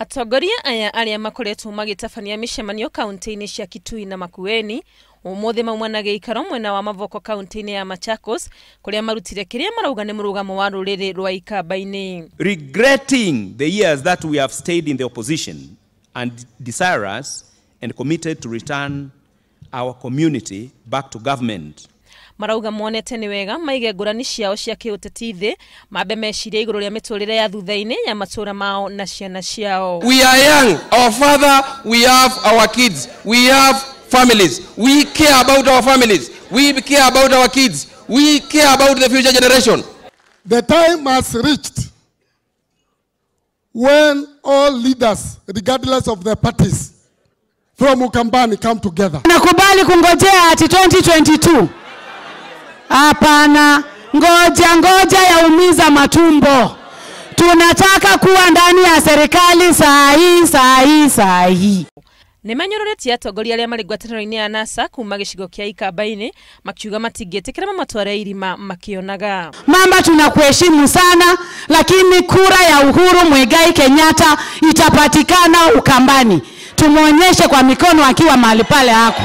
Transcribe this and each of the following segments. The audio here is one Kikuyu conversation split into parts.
Atongoria aya arĩa makoretwo magĩtabania mĩcemanio kaunti-inĩ cia Kitui na Makueni ũmũthĩ mauma na gĩikaro mwena wa Mavoko kaunti-inĩ ya Machakos kũrĩa marutire kĩrĩa marauga nĩ mũrũgamo wa rũrĩrĩ rwa Ikamba-inĩ. Regretting the years that we have stayed in the opposition and desirous and committed to return our community back to government. Marauga monete nĩ wega maige ngũrani ciao cia kĩũteti thĩ mambe mecirie igũrũ rĩa mĩtũrĩre ya thutha-inĩ ya matũra mao na ciana ciao. We are young. Our father, we have our kids. We have families. We care about our families. We care about our kids. We care about the future generation. The time has reached when all leaders, regardless of their parties, from Ukambani come together. Nakubali kungojea ati 2022. Hapana, ngoja ngoja yaumiza matumbo. Tunataka kuwa ndani ya serikali saa hii saa hii saa hii. Nĩmanyũrũrĩtie atongoria arĩa marĩ ngwatanĩro-inĩ ya NASA kuma gĩcigo kĩa Ikamba-inĩ makiuga matingĩtĩkĩra mamatware irima makĩonaga. Mama, tunakuheshimu sana, lakini kura ya Uhuru Muigai Kenyatta itapatikana Ukambani. Tumuonyeshe kwa mikono akiwa mahali pale hako.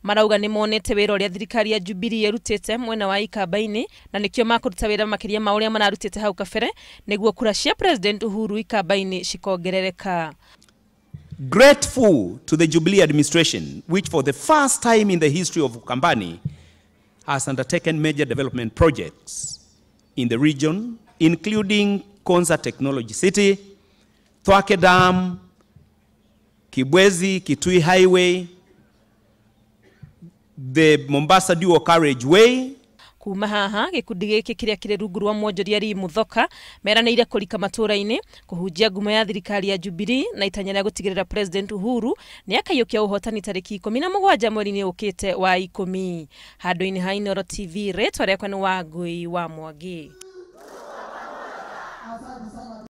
Marauga nĩ monete wĩra ũrĩa thirikari ya Jubilee ĩrutĩte mwena wa Ikamba-inĩ na nĩkĩo makũruta wĩra makĩria ma ũrĩa mararutĩte hau kabere nĩguo kura cia President Uhuru Ikamba-inĩ cikongerereka. Grateful to the Jubilee administration, which for the first time in the history of Ukambani has undertaken major development projects in the region, including Konza Technology City, Thwake Dam, Kibwezi Kitui Highway, the Mombasa Dual Carriageway. Kuma haha gĩkundi gĩkĩ kĩrĩa kĩrĩ rungu rwa mwonjoria Lee Muthoka meranĩire kũrika matũra-inĩ kũhunjia ngumo ya thirikari ya Jubilee na itanya rĩa gũtigĩrĩra President Uhuru nĩ akaiyũkia ũhotani tarĩki 17 mweri-inĩ ũkĩte wa 10. Handũ-inĩ ha Inooro TV, rĩtwa rĩakwa nĩ Wangui wa Mwangi.